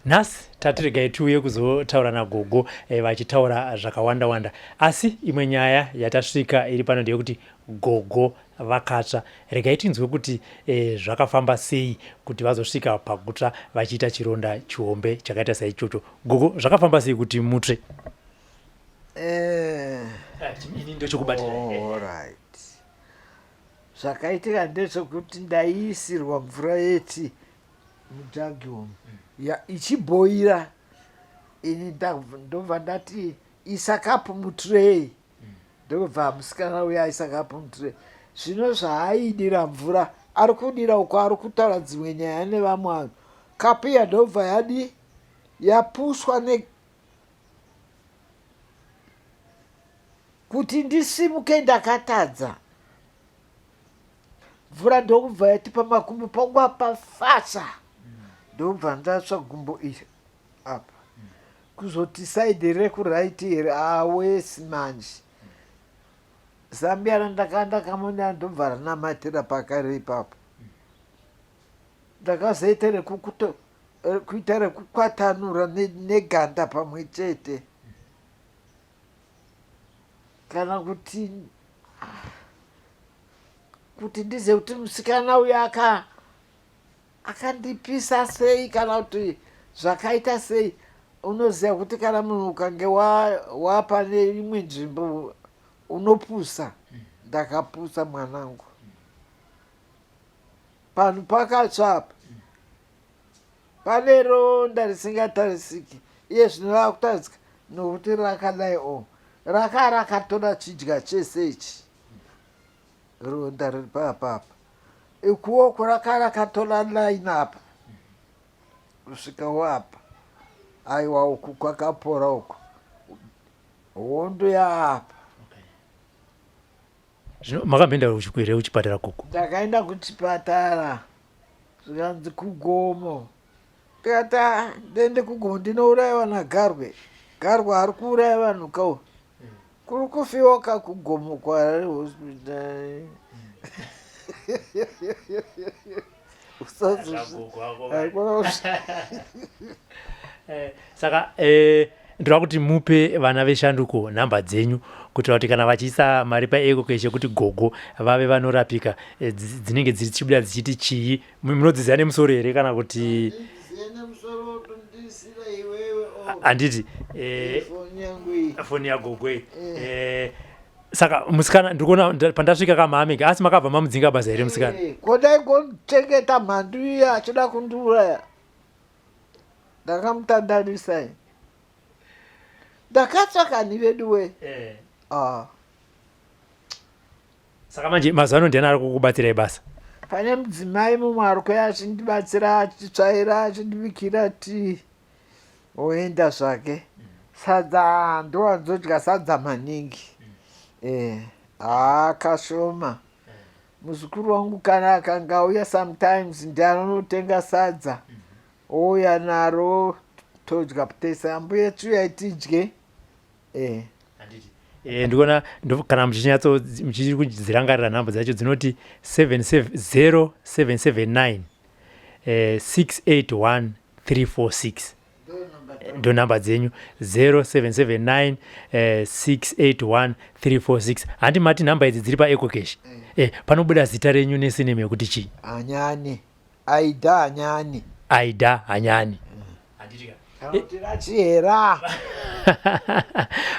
Nhasi tati regai tiuye kuzotaura nagogo eh, vachitaura zvakawanda wanda, asi imwe nyaya yatasvika iri pano ndeyekuti gogo vakatsva. Regai tinzwe kuti eh, zvakafamba sei kuti vazosvika pakutsva vachiita chironda chihombe chakaita saichocho. Gogo, zvakafamba sei kuti mutsve? Eh. Eh, ini ndochokubatira. Alright. Zvakaitika ndezvekuti ndaiisirwa mvura yeti mujagi umu ya ichibhoira ini ndobva ndati isa kapu mutray ndobva musikana uya aisa kapu mutray zvino zvaaidira mvura ari kudira uko ari kutaura dzimwe nyaya nevamwe vanhu kapu iya ndobva yadi yapuswa ne kuti ndisimuke ndakatadza mvura ndokubva yati pamakumbo pangu apa fasa ndobva ndatsva gumbo iri apa kuzoti saidi rekuright iri awesi manje zambia randakanga ndakamonera ndobva ranamatira pakare ipapo ndakazoita rekukuto kuita rekukwatanura neganda pamwe chete kana kuti kuti ndizive kuti musikana uyu aka akandipisa sei kana kuti zvakaita sei unoziva kuti kana munhu ukange wapa neimwe nzvimbo unopusa ndakapusa mwanangu panhu pakatsva apa Pane ronda risingatarisiki iye zvino rava kutarisika nokuti rakadai o raka rakatora chidya chese ichi ronda riri paapapa ikuoko raka rakatora line apa kusvikawo apa aiwa uku kwakapora uku hondo yaapa. Zvino makamboenda here kuchipatara koko? Ndakaenda kuchipatara zvikanzi kugomo. Ndikati ah, ndiende kugomo ndinourayiwa naGarwe. Garwe ari kuuraya vanhu kau. Kuri kufiwa ka kugomo kuHarare Hospital. Eh, saka eh, ndoda kuti mupe vana veshanduko nhamba dzenyu kuitira kuti kana vachiisa mari paecocash yekuti gogo vave vanorapika eh, dzinenge dzichibuda dzichiti chii munodziziva nemusoro here kana kuti handiti eh, foni yagogo iyi eh. Saka musikana ndikuona pandasvika kamamega asi makabva mamudzinga basa here musikana? Eh, ko dai kochengeta mhandu iya achida kundiuraya ndakamutandanisai ndakatsva kani veduwe eh. Ah. Saka manje mazuva ano ndiani ari kukubatsirai basa? Pane mudzimai mumwe ari kuya achindibatsira achitsvaira achindibikira tii oenda zvake sadza ndowanzodya sadza maningi eh, haa kashoma muzukuru wangu kana akanga auya sometimes ndianonotenga sadza ouya naro todya tese ambuya chiuyai tidye eh. Eh, ndikuona kana muchinyatso muchiri kudzirangarira nhamba dzacho dzinoti 07779 eh, 681 346 ndo nhamba dzenyu 0779 eh, 681 346 handi mati nhamba idzi dziri paecocash eh. eh, panobuda zita renyu nesineme yekuti chii hanyani aida hanyani aida hanyani mm. Kanoti rachihera.